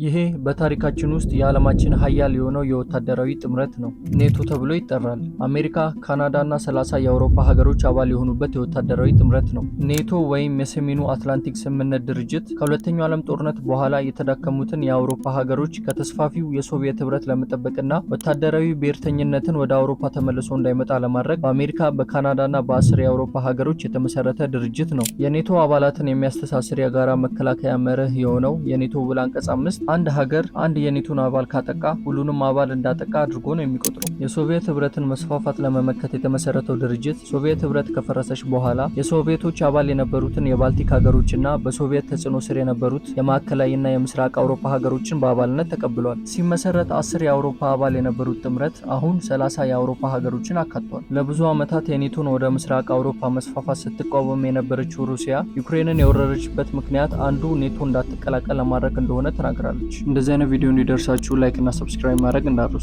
ይሄ በታሪካችን ውስጥ የዓለማችን ሀያል የሆነው የወታደራዊ ጥምረት ነው። ኔቶ ተብሎ ይጠራል። አሜሪካ፣ ካናዳ እና 30 የአውሮፓ ሀገሮች አባል የሆኑበት የወታደራዊ ጥምረት ነው። ኔቶ ወይም የሰሜኑ አትላንቲክ ስምምነት ድርጅት ከሁለተኛው ዓለም ጦርነት በኋላ የተዳከሙትን የአውሮፓ ሀገሮች ከተስፋፊው የሶቪየት ህብረት ለመጠበቅና ወታደራዊ ብሔርተኝነትን ወደ አውሮፓ ተመልሶ እንዳይመጣ ለማድረግ በአሜሪካ፣ በካናዳ እና በ10 የአውሮፓ ሀገሮች የተመሰረተ ድርጅት ነው። የኔቶ አባላትን የሚያስተሳስር የጋራ መከላከያ መርህ የሆነው የኔቶ ውል አንቀጽ 5 አንድ ሀገር አንድ የኔቶን አባል ካጠቃ ሁሉንም አባል እንዳጠቃ አድርጎ ነው የሚቆጥረው። የሶቪየት ህብረትን መስፋፋት ለመመከት የተመሰረተው ድርጅት ሶቪየት ህብረት ከፈረሰች በኋላ የሶቪየቶች አባል የነበሩትን የባልቲክ ሀገሮችና በሶቪየት ተጽዕኖ ስር የነበሩት የማዕከላዊና የምስራቅ አውሮፓ ሀገሮችን በአባልነት ተቀብሏል። ሲመሰረት 10 የአውሮፓ አባል የነበሩት ጥምረት አሁን 30 የአውሮፓ ሀገሮችን አካቷል። ለብዙ ዓመታት የኔቶን ወደ ምስራቅ አውሮፓ መስፋፋት ስትቃወም የነበረችው ሩሲያ ዩክሬንን የወረረችበት ምክንያት አንዱ ኔቶ እንዳትቀላቀል ለማድረግ እንደሆነ ተናግራለች። እንደዚህ አይነት ቪዲዮ እንዲደርሳችሁ like እና subscribe ማድረግ እንዳትረሱ።